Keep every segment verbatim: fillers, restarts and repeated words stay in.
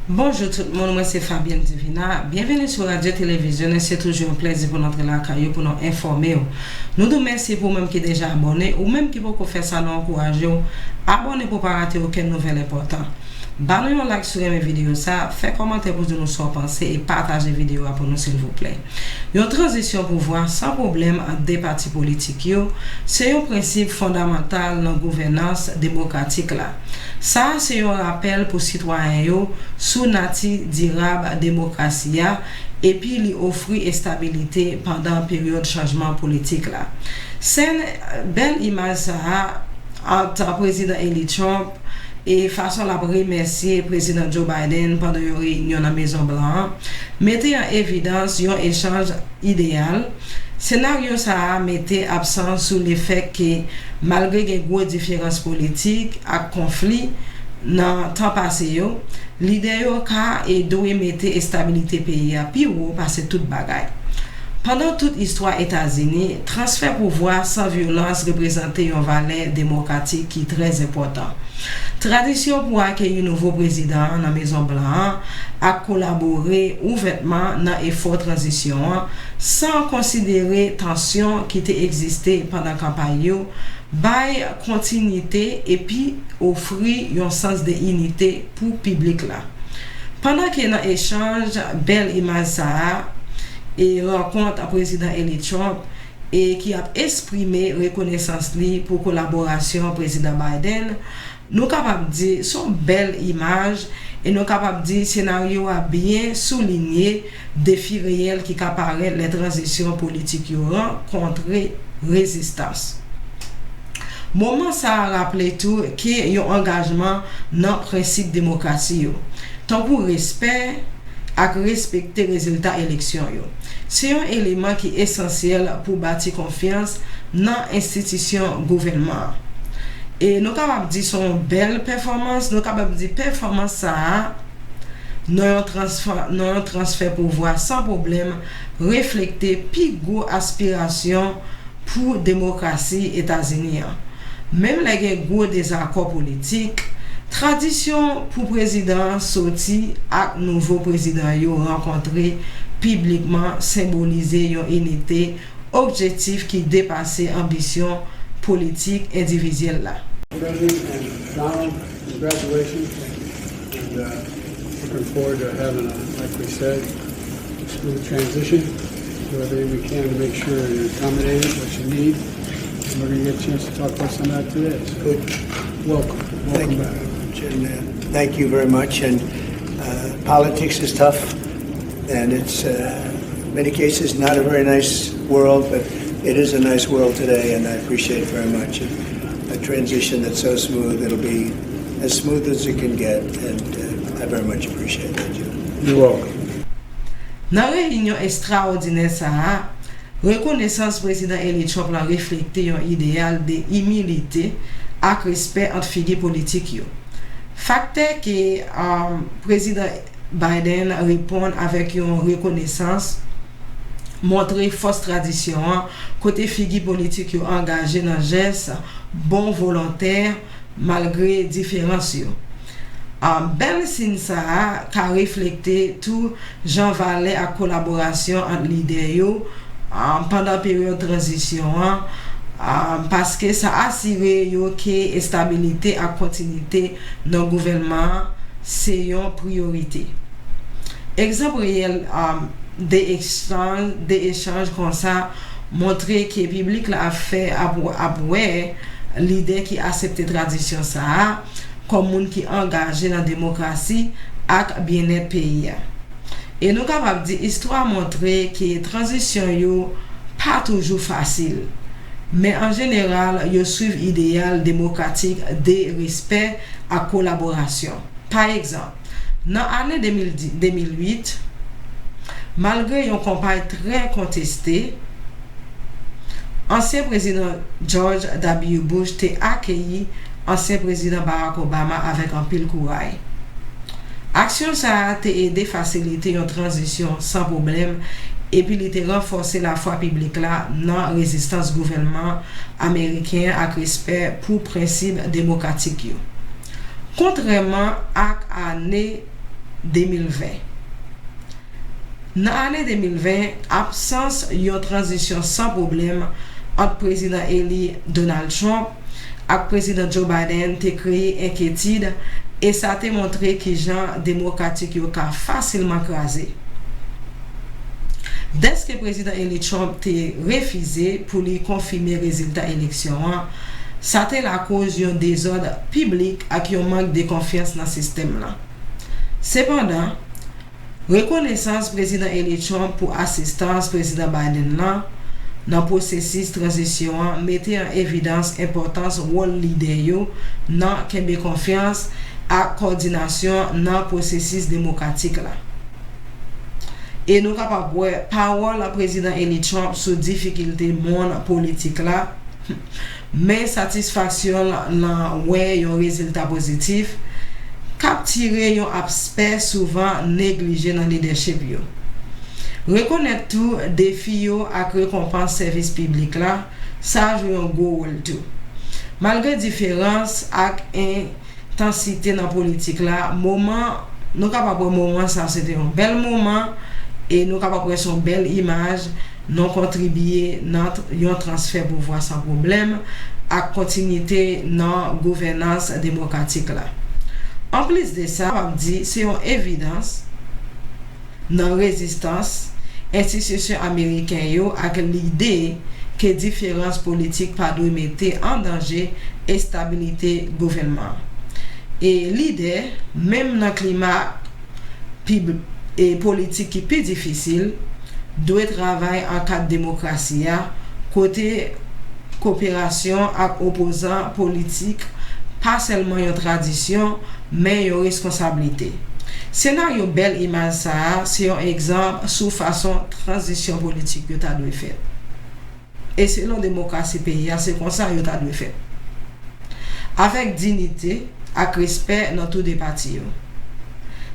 Bonjou tout moun, mwen se Fabienne Divina. Byenveni sou Radyo Televizyon, e se toujou yon plèzi pou n antre lakay ou pou nou enfòme w. Nou di w mèsi pou ou menm ki deja abòne, ou menm ki poko fè sa, nou ankouraje w abòne pou w pa rate okenn nouvèl enpòtan. Ba nou yon like si w renmen videyo sa, fè kòmantè pou di nou sa w panse e pataje videyo a pou nou silvouplè. Yon tranzisyon pouvwa san pwoblèm ant de pati politik yo se yon prensip fondamantal nan gouvènans demokratik la. Sa a se yon rapèl pou sitwayen yo sou nati dirab demokrasi a epi li ofri estabilite pandan peryòd chanjman politik la. Sèn bèl imaj sa a ant Prezidan eli Trump e fason l ap remèsye Prezidan Joe Biden pandan yon reyinyon nan Mezon Blan an mete an evidans yon echanj ideyal. Senaryo sa a mete aksan sou lefèt ke malgre gen gwo diferans politik ak konfli nan tan pase yo, lidè yo ka e dwe mete estabilite peyi a pi wo pase tout bagay. Pandan tout istwa Etazini, transfè pouvwa san vyolans reprezante yon valè demokratik ki trè enpòtan. Tradisyon pou akeyi nouvo prezidan an nan Mezon Blan an ak kolabore ouvètman nan efò tranzisyon an san konsidere tansyon ki te egziste pandan kanpay yo bay kontinite epi ofri yon sans de inite pou piblik la. Pandan ke nan echanj bèl imaj sa a e rankont Prezidan eli Trump e ki ap eksprime rekonesans li pou kolaborasyon Prezidan Biden, nou kapab di se yon bèl imaj e nou kapab di senaryo a byen soulinye defi reyèl ki ka parèt lè tranzisyon politik yo rankontre rezistans. Moman sa a raple tou ke yon angajman nan prensip demokrasi yo, tankou respè ak respekte rezilta eleksyon yo, se yon eleman ki esansyèl pou bati konfyans nan enstitisyon gouvènman an. E nou kapab di se yon bèl pèfòmans, nou kapab di pèfòmans sa a nan yon transfè, nan yon transfè pouvwa san pwoblèm reflekte pi gwo aspirasyon pou demokrasi Etazini an. Menm lè gen gwo dezakò politik, tradisyon pou prezidan an soti ak nouvo prezidan yo rankontre piblikman senbolize yon inite objektif ki depase anbisyon politik endividyèl la. President and Donald, congratulations. And uh, looking forward to having, a, like we said, a smooth transition. Do everything we can to make sure you're accommodated, what you need. And we're going to get a chance to talk about some of that today. So, good. Welcome. Welcome back. Thank you very much. And uh, thank you very much. And uh, politics is tough. And it's, uh, in many cases, not a very nice world, but it is a nice world today, and I appreciate it very much. And a transition that's so smooth, it'll be as smooth as it can get, and uh, I very much appreciate that, Joe. You're welcome. Nan reyinyon estrawòdinè sa a, rekonesans Prezidan eli Trump la reflekte yon ideyal de imilite ak respè ant figi politik yo. Faktè ke, um, Prezidan Biden reponn avèk yon rekonesans montre fòs tradisyon an, kote figi politik yo angaje nan jès bon volontè malgre diferans yo. A, bèl siy sa a ka reflekte tou jan valè ak kolaborasyon ant lidè yo, a, pandan peryòd tranzisyon an, a, paske sa asire yo ke estabilite ak kontinite nan gouvènman an se yon priyorite. Egzanp reyèl, a, de echanj, de echanj konsa montre ke piblik la ap fè, ap, ap wè lidè ki aksepte tradisyon sa a kòm moun ki angaje nan demokrasi ak byennèt peyi a. E nou kapab di istwa montre ke tranzisyon yo pa toujou fasil, men an jeneral, yo swiv ideyal demokratik de respè ak kolaborasyon. Pa egzanp, nan ane de mil dis, de mil uit, malgre yon kanpay trè konteste, ansyen Prezidan George W. Bush te akeyi ansyen Prezidan Barack Obama avèk anpil kouray. Aksyon sa a te ede fasilite yon tranzisyon san pwoblèm, epi li te ranfòse lafwa piblik la nan rezistans gouvènman ameriken an ak respè pou prensip demokratik yo. Kontrèman ak ane de mil ven. Nan ane de mil ven, absans yon tranzisyon san pwoblèm ant prezidan eli Donald Trump ak prezidan Joe Biden te kreye enkyetid, e sa te montre kijan demokratik yo ka fasilman kraze. Dèske prezidan eli Trump te refize pou li konfime rezilta eleksyon an, sa te lakoz yon dezòd piblik ak yon mank de konfyans nan sistèm lan. Sepandan, rekonesans prezidan eli Trump pou asistans prezidan Biden lan nan pwosesis tranzisyon an mete an evidans enpòtans wòl lidè yo nan kenbe konfyans ak kòdinasyon nan pwosesis demokratik la. E nou kapab wè pawòl prezidan eli Trump sou difikilte monn politik la, men satisfaksyon l nan wè yon rezilta pozitif, kaptire yon aspè souvan neglije nan lidèchip yo. Rekonèt tou defi yo ak rekonpans sèvis piblik la, sa jwe yon gwo wòl tou. Malgre diferans ak entansite nan politik la, moman, nou kapab wè moman sa se te yon bèl moman, e nou kapab wè se yon bèl imaj nan kontribye nan t- yon transfè pouvwa san pwoblèm ak kontinite nan gouvènans demokratik la. Anplis de sa, w ap di se yon evidans nan rezistans enstitisyon ameriken yo ak lide ke diferans politik pa dwe mete an danje estabilite gouvènman an. E lidè, menm nan klima pi e politik ki pi difisil, dwe travay an kad demokrasi a, kote koperasyon ak opozan politik pa sèlman yon tradisyon, men yon reskonsablite. Senaryo bèl imaj sa a se yon egzanp sou fason tranzisyon politik yo ta dwe fèt. E selon demokrasi peyi a, se konsa yo ta dwe fèt. Avèk diyite ak respè nan tou de pati yo.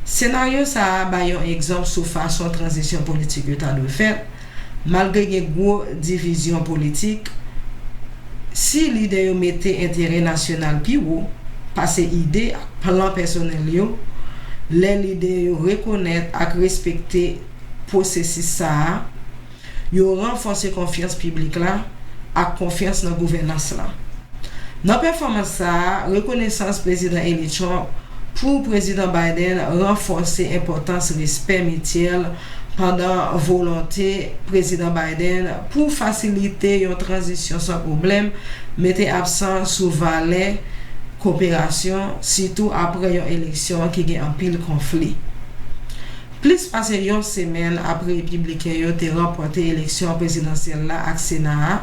Senaryo sa a bay yon egzanp sou fason tranzisyon politik yo ta dwe fèt, malgre gen gwo divizyon politik, si lidè yo mete enterè nasyonal pi wo pase ide ak plan pèsonèl yo, lè lidè yo rekonèt ak respekte pwosesis sa a, yo ranfòse konfyans piblik la ak konfyans nan gouvènans lan. Nan pèfòmans sa a, rekonesans prezidan eli Trump pou prezidan Biden ranfòse enpòtans respè mityèl pandan volonte prezidan Biden pou fasilite yon tranzisyon san pwoblèm mete aksan sou valè koperasyon, sitou apre yon eleksyon ki gen anpil konfli. Plis pase yon semèn apre Repibliken yo te ranpòte eleksyon prezidansyèl la ak Sena a,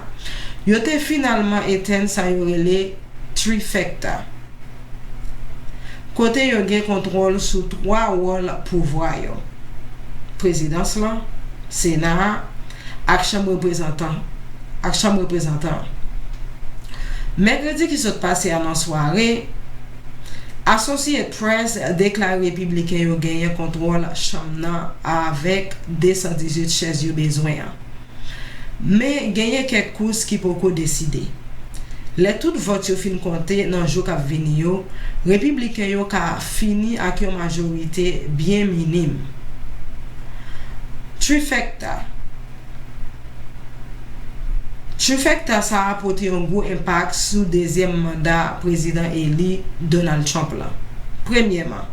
yo te finalman etenn sa yo rele trifecta, kote yo gen kontwòl sou twa wòl pouvwa yo: prezidans lan, Sena a, ak Chanm Reprezantan ak Chanm Reprezantan an. Mèkredi ki sot pase a nan sware, Associated Press deklare Repibliken yo genyen kontwòl chanm nan avèk de san dizuit chèz yo bezwen an. Men genyen kèk kous ki poko deside. Lè tout vòt yo fin konte nan jou k ap vini yo, Repibliken yo ka fini ak yon majorite byen minim. Trifecta Trifecta sa a pote yon gwo enpak sou dezyèm manda prezidan eli Donald Trump lan. Premyèman,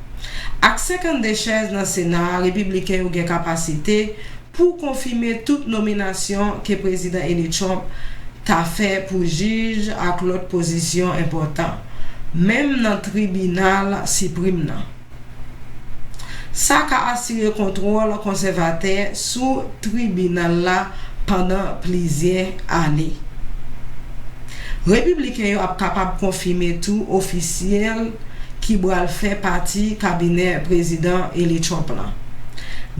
ak senkannde chèz nan Sena a, Repibliken yo gen kapasite pou konfime tout nominasyon ke prezidan eli Trump ta fè pou jij ak lòt pozisyon enpòtan, menm nan Tribinal Siprim nan. Sa ka asire kontwòl konsèvatè sou tribinal la pandan plizyè ane. Repibliken yo ap kapab konfime tou ofisyèl ki pral fè pati kabinè prezidan eli Trump lan.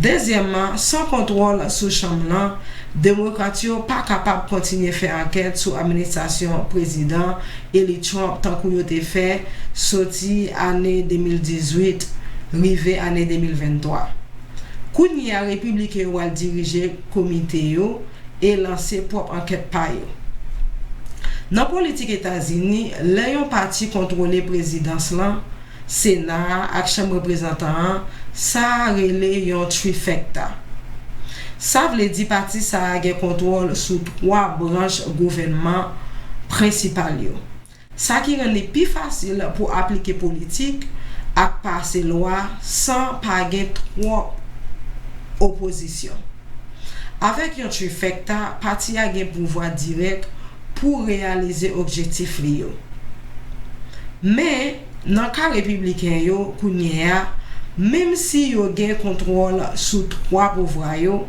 Dezyèmman, san kontwòl sou chanm lan, Demokrat yo pa kapab kontinye fè ankèt sou administrasyon prezidan eli Trump tankou yo te fè soti ane de mil dizuit rive ane de mil venntwa. Kounye a, Repibliken yo pral dirije komite yo e lanse pwòp ankèt pa yo. Nan politik Etazini, lè yon pati kontwole prezidans lan, Sena a ak Chanm Reprezantan an, Sa a rele yon trifecta. Sa vle di pati sa a gen kontwòl sou twa branch gouvènman prensipal yo. Sa ki rann li pi fasil pou aplike politik ak pase lwa san pa gen twòp opozisyon. Avèk yon trifecta, pati a gen pouvwa dirèk pou reyalize objektif li yo. Men, nan ka repibliken yo kounye a, menm si yo gen kontwòl sou twa pouvwa yo,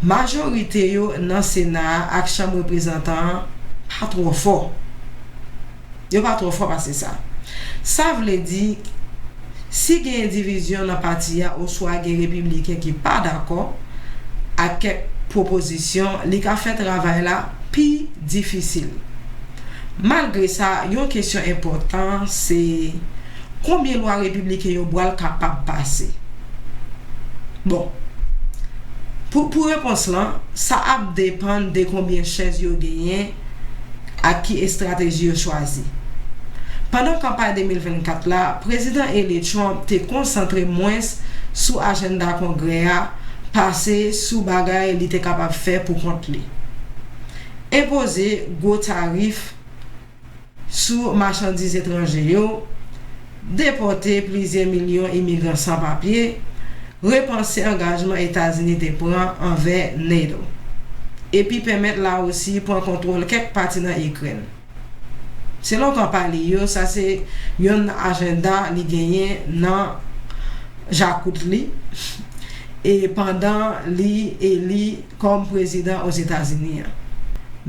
majorite yo nan Sena a ak Chanm Reprezantan an pa twò fò. Yo pa twò fò pase sa. Sa vle di, si genyen divizyon nan pati a oswa gen repibliken ki pa dakò ak kèk pwopozisyon, li ka fè travay la pi difisil. Malgre sa, yon kesyon enpòtan se konbyen lwa repibliken yo pral kapab pase. Bon, pou, pou repons lan, sa ap depann de konbyen chèz yo genyen ak ki estrateji yo chwazi. Pandan kanpay de mil vennkat la, Prezidan eli Trump te konsantre mwens sou ajanda Kongrè a pase sou bagay li te kapab fè pou kont li. Enpoze gwo tarif sou machandiz etranje yo, depòte plizyè milyon imigran san papye, repanse angajman Etazini te pran anvè NATO, epi pèmèt Lawosi pran kontwòl kèk pati nan Ikrèn. Selon kanpay li yo, sa se yonn ajanda li genyen nan jakout li e pandan li eli kòm prezidan Ozetazini an.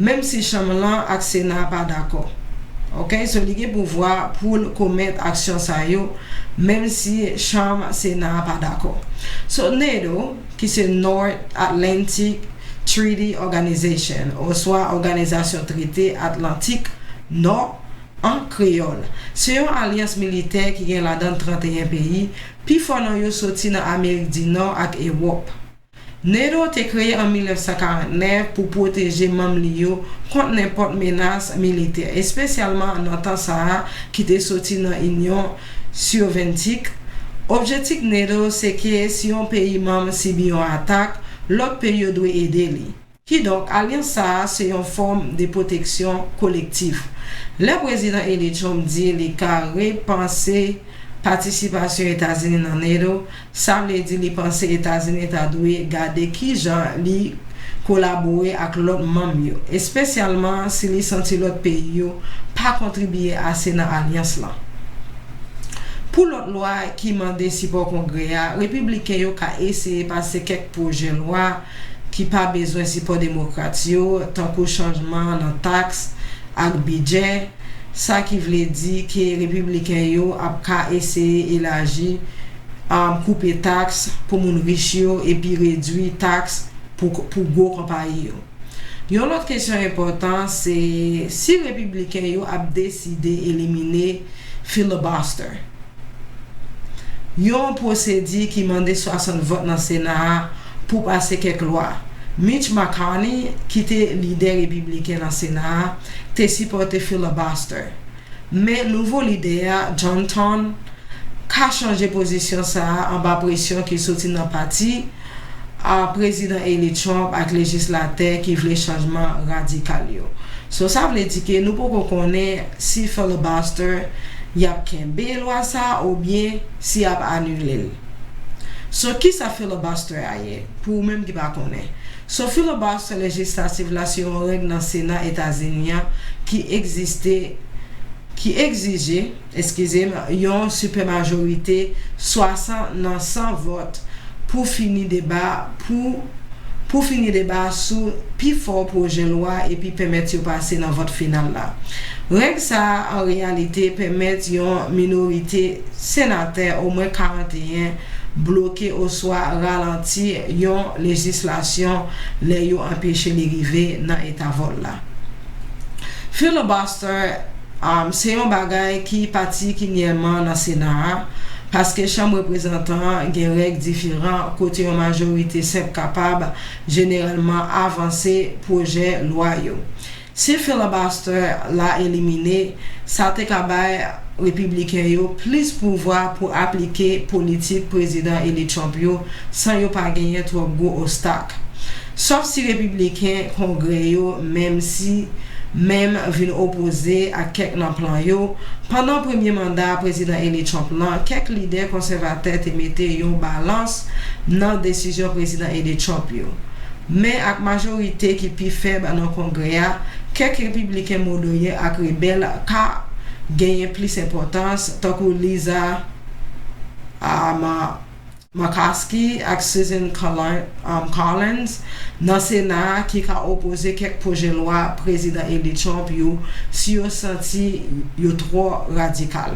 Menm si Chanm lan ak Sena a pa dakò. Ok, so li gen pouvwa pou l komèt aksyon sa yo, menm si Chanm, Sena a pa dakò. So, NATO, ki se North Atlantic Treaty Organization, oswa Òganizasyon Trete Atlantik Nò an kreyòl, se yon alyans militè ki gen ladan l tranteyen peyi, pifò nan yo soti nan Amerik di Nò ak Ewòp. NATO te kreye an mil nèf san karant nèf pou pwoteje manm li yo kont nenpòt menas militè, espesyalman nan tan sa a ki te soti nan Inyon Sovyetik. Objektif NATO se ke si yon peyi manm sibi yon atak, lòt peyi yo dwe ede li. Kidonk, alyans sa a se yon fòm de pwoteksyon kolektif. Lè Prezidan eli Trump di li ka repanse patisipasyon Etazini nan NATO, sa vle di li panse Etazini ta dwe gade kijan li kolabore ak lòt manm yo, espesyalman si li santi lòt peyi yo pa kontribye ase nan alyans lan. Pou lòt lwa ki mande sipò Kongrè a, Repibliken yo ka eseye pase kèk pwojè lwa ki pa bezwen sipò Demokrat yo, tankou chanjman nan taks ak bidjè, sa ki vle di ke Repibliken yo ap ka eseye elaji, um, koupe taks pou moun rich yo epi redwi taks pou, pou gwo konpayi yo. Yon lòt kesyon enpòtan se si Repibliken yo ap deside elimine filibuster, yon pwosedi ki mande swasant vòt nan Sena a pou pase kèk lwa. Mitch McConnell, ki te lidè repibliken nan Sena a, te sipòte filibuster. Men nouvo lidè a, John Thune, ka chanje pozisyon sa a anba presyon ki soti nan pati a Prezidan eli Trump ak lejislatè ki vle chanjman radikal yo. So, sa vle di ke nou poko konnen si filibuster y ap kenbe lwa sa a oubyen si y ap anile l. So, kisa filibuster a ye? Pou ou menm ki pa konnen. So, filibuster lejislatif la se yon règ nan Sena Etazini an ki egziste, ki egzije, eskize m, yon sipè majorite swasant nan san vòt pou fini deba, pou, pou fini deba sou pifò pwojè lwa epi pèmèt yo pase nan vòt final la. Règ sa a, an reyalite, pèmèt yon minorite senatè, omwen karanteyen, bloke oswa ralanti yon lejislasyon lè yo anpeche li rive nan eta vòt la. Filibuster, um, se yon bagay ki patikilyèman nan Sena a, paske Chanm Reprezantan an gen règ diferan kote yon majorite senp kapab jeneralman avanse pwojè lwa yo. Si filibuster la elimine, sa te ka bay Repibliken yo plis pouvwa pou aplike politik Prezidan eli Trump yo san yo pa genyen twòp gwo obstak. Sòf si Repibliken Kongrè yo menm si menm vin opoze ak kèk nan plan yo, pandan premye manda Prezidan eli Trump lan, kèk lidè konsèvatè te mete yon balans nan desizyon Prezidan eli Trump yo. Men ak majorite ki pi fèb nan Kongrè a, kèk Repibliken modere ak rebèl ka genyen plis enpòtans, tankou Lisa um, Murkowski ak Susan Collins nan Sena a ki ka opoze kèk pwojè lwa Prezidan eli Trump yo si yo santi yo twò radikal.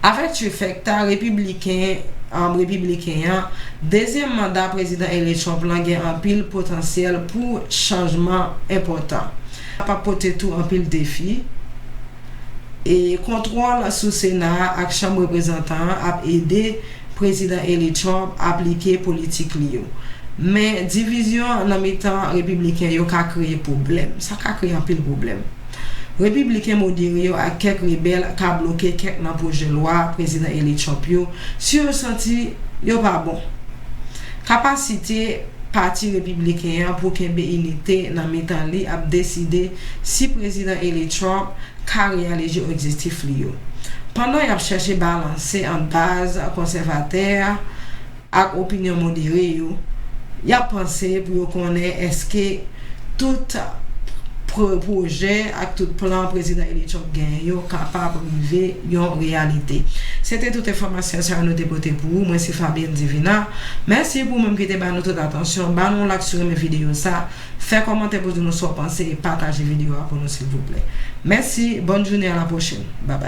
Avèk trifèkta Repibliken um, Repibliken an, dezyèm manda Prezidan eli Trump lan gen anpil potansyèl pou chanjman enpòtan. L ap pote tou anpil defi. E kontwòl sou Sena a ak Chanm Reprezantan an ap ede Prezidan eli Trump aplike politik li yo. Men, divizyon nan mitan Repibliken yo ka kreye pwoblèm. Sa ka kreye anpil pwoblèm. Repibliken modere yo ak kèk rebèl ka bloke kèk nan pwojè lwa Prezidan eli Trump yo si yo santi yo pa bon. Kapasite Pati Repibliken an pou kenbe inite nan mitan li ap deside si Prezidan eli Trump ka reyalize objektif li yo. Pandan y ap chèche balanse ant baz konsèvatè ak opinyon modere yo, y ap panse pou yo konnen èske tout pwojè ak tout plan Prezidan eli Trump genyen yo kapab rive yon reyalite. Se te tout enfòmasyon sa yo nou te pote pou ou. Mwen se Fabienne Divina. Mèsi pou ou menm ki te ba nou tout atansyon. Ba nou yon like si w renmen videyo sa. Fè kòmantè pou di nou sa w panse e pataje videyo a pou nou silvouplè. Mèsi, bòn jounen, a la pwochèn. Babay.